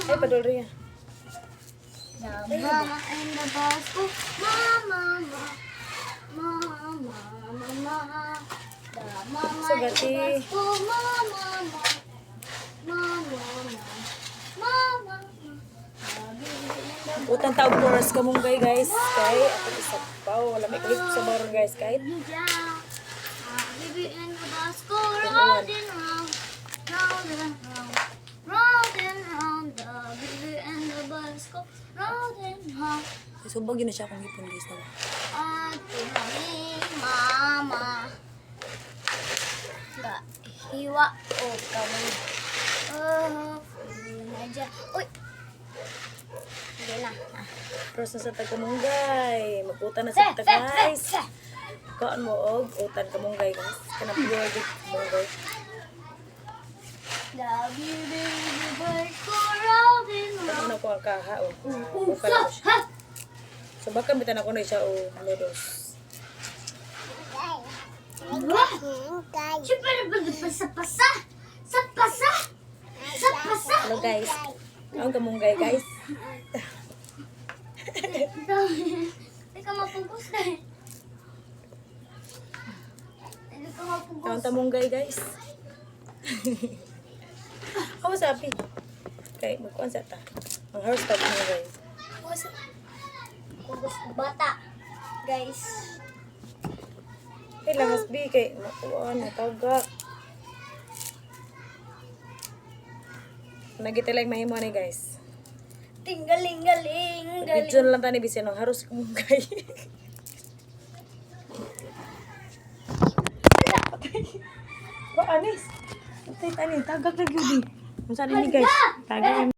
Ay, padol riya. The mama and the boss go, mama, mama, mama, mama. The mama So, and the gati. Boss go, mama, mama, mama, mama, mama. The baby and the Utang taog oras kamunggay, guys. Kay ako isa pa. Wala may kahit sa baron, guys. Kahit Yeah. Baby and the bus go round and round, round and round, round and round. The baby and the bus go round and round. Subag yun na siya akong hipon, guys. Tawa. At ni mama. Ga hiwa o kami. Oh, na dyan. Uy! Hindi na. Ah. Pros na sa tagkamunggay. Mag-utan na sa ta, guys. Se. Kaan mo og utan kamunggay, guys. Kanang pure gid kamunggay. The baby and the bus go round and round. Ano ko ang kaha oh. Uh, Ukan sa, ako siya. ha! So baka bitan ako na siya o noodles. Siyempre, pasa pasa! Sa pasa! Sa pasa! Hello, guys. Ang kamunggay, guys. Hindi ka mapugos na eh. Hindi ka mapugos. Ang tamunggay, guys. Ako sabi. Kay magkuan sa ta. Ang hairstyle mo, guys. Pugos. Pugos bata. Guys. Kay langas bi kay makuan matagak. Nagita lang mahimo ni, guys. Tinggaling galing galing. Video na lang tani bisin ang haros kamunggay. Ba anis. Patay tani tagak na gyud eh. Unsa ni, guys? Tagak.